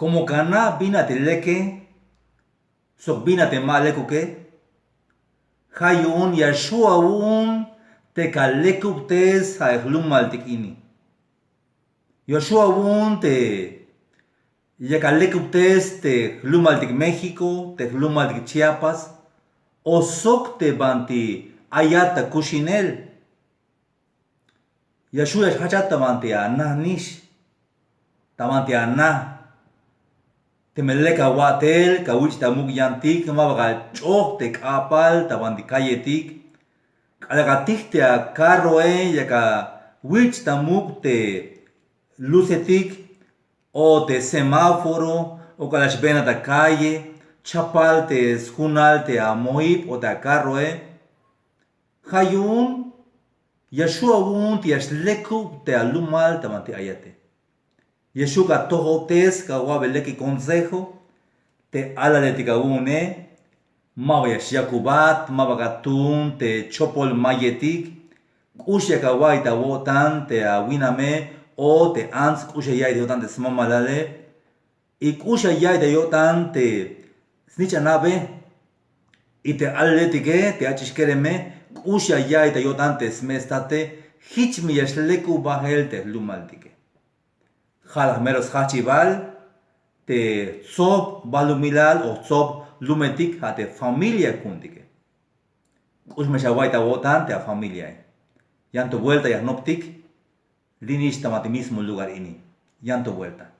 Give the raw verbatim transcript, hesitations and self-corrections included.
Komo ka na' bin a te leke sok bin a te ma lekuke, ja' yu'un ya xju' awu'un te ka lekubtes ja' e jlumaltik ini. Ya xju' awu'un te ya ka lekubtes te jlumaltik México, te jlumaltik Chiapas, o sok te banti ayat ta kuxinel. Ya xju' ya xjachat ta banti anajnix, ta banti ana. Teme lek awa'tel ka wich' ta muk' yantik, ma ba ka ch'oj te k'a'pal ta banti kalletik. K'alal ka tij te akarroe, ya ka wich' ta muk' te lucetik o te semáforo, o k'alal xbeenat ta kalle, chapal te sjunal te amohib o te akarroe. Ja' yu'un ya xju' awu'un te ya xlekub te alumal ta banti ayate. Ya xju' ka tojobtes, ka awa'be lek consejo te alaletik awu'une. Ma ba ya xyakubat, ma ba ka tuun te chopol mayetik. K'ux ya ka wa'iy ta awo'tan te awiname, o te ants k'ux ya ya'iy ta yo'tan te smamalale, y k'ux ya ya'iy ta yo'tan te snich'anabe, y te alaletike, te ach'ix kereme, k'ux ya ya'iy ta yo'tan te sme' state. Jich me ya xlekub bael te jlumaltike. Ja' la mero sjajchibal te jtsob balumilal o jtsob lumetik, ja' te familia ku'untike. K'ux me xawa'iy ta awo'tan te afamiliae. Yan to vuelta ya jnoptik, linix ta banti mismo lugar ini. Yan to vuelta.